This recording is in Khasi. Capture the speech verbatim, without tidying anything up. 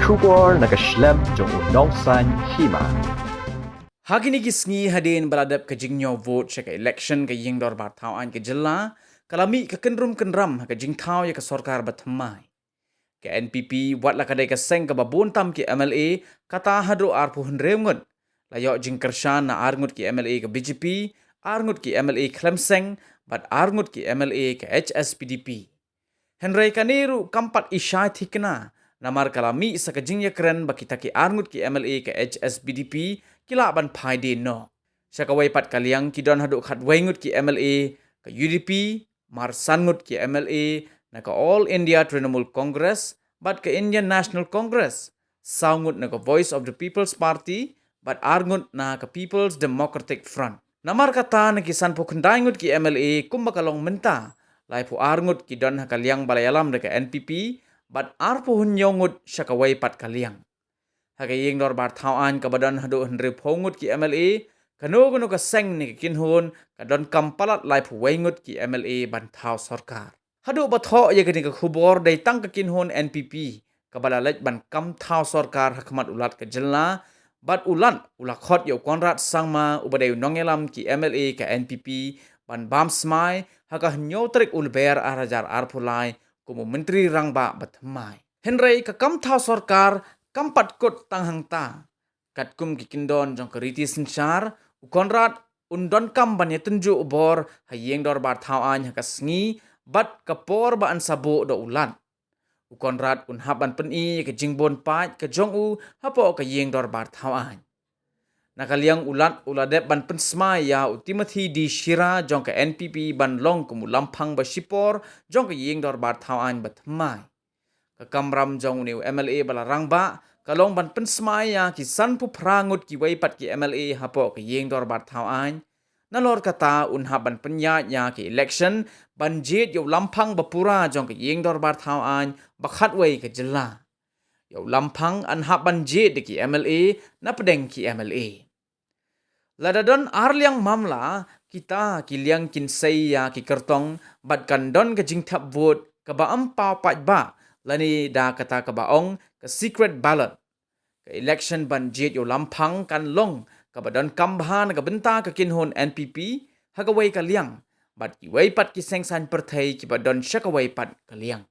Khubor na ka shlem jong u nongsan hima. Ha kine ki sngi hadien ba la dep ka jingñiew vote sha ka election ka ïing dorbar thaw aiñ ka jylla, ka la mih ka kynrum kynram ha ka jingthaw ïa ka sorkar ba thymmai. Ka N P P, wat la ka dei ka seng kaba bun tam ki M L A, kata haduh arphew hynriew ngut, la ïoh jingkyrshan na ar ngut ki M L A ka B J P, ar ngut ki M L A khlem seng, bad ar ngut ki M L A ka H S P D P. Hynrei kane ruh kam pat i shai thikna, namar ka la mih sa ka jingïakren ba kita ki ar ngut ki M L A ka H S P D P ki lah ban phai dien noh. Sha kawei pat ka liang ki don haduh khatwei ngut ki M L A ka U D P, mar san ngut ki M L A na ka All India Trinamool Congress bad ka Indian National Congress, saw ngut na ka Voice of the People's Party, bad ar ngut na ka People's Democratic Front. Namar kata na ki sanphew khyndai ngut ki M L A kumba ka long mynta, laiphew ar ngut ki don ha ka liang ba la ïalam da ka N P P, bad arphew hynñiew ngut sha kawei pat ka liang. Ha ka ïing dorbar thaw aiñ kaba don haduh hynriewphew ngut ki M L A, kano kano ka seng ne ka kynhun ka donkam palat laiphew wei ngut ki M L A ban thaw sorkar. Haduh ba thoh ïa kane ka khubor dei tang ka kynhun N P P kaba la leit ban kam thaw sorkar ha khmat u Lat ka jylla, bad u Lat u la khot ïa u Conrad Sangma uba dei u nongïalam ki M L A ka N P P ban bam smai ha ka hynñiew tarik u Lber ar hajar arphew lai kum u Myntri Rangbah ba thymmai. Hynrei ka kam thaw sorkar kam pat kut tang hangta. Katkum ki kyndon jong ka riti synshar, u Conrad un donkam ban ïatynjuh bor ha ïing dorbar thaw aiñ ha ka sngi bad ka por ba yn sa buh da u Lat. U Conrad un hap ban pyni ïa ka jingbun paid ka jong u hapoh ka ïing dorbar thaw aiñ. Na ka liang u Lat u la dep ban pynsmai ïa u Timothy D Shira jong ka N P P ban long kum u lamphang ba shipor jong ka ïing dorbar thaw aiñ ba thymmai. Ka kamram jong une u M L A ba la rangbah ka long ban pynsmai ïa ki sanphew phra ngut kiwei pat ki M L A hapoh ka ïing dorbar thaw aiñ. Nalor kata un hap ban pynïaid ïa ki election ban jied ïa u lamphang ba pura jong ka ïing dorbar thaw aiñ ba khatwei ka jylla. Ïa u lamphang yn hap ban jied da ki M L A na pdeng ki M L A. Lada don ar liang mamla, kita ki liang kin sei ïa ki kyrtong bad kan don ka jingthep vote kaba ym paw paidbah, lane da kata kaba ong ka secret ballot. Ka election ban jied ïa u lamphang kan long kaba donkam bha na ka bynta ka kynhun N P P ha kawei ka liang, bad kiwei pat ki seng saiñ pyrthei kiba don sha kawei pat ka liang.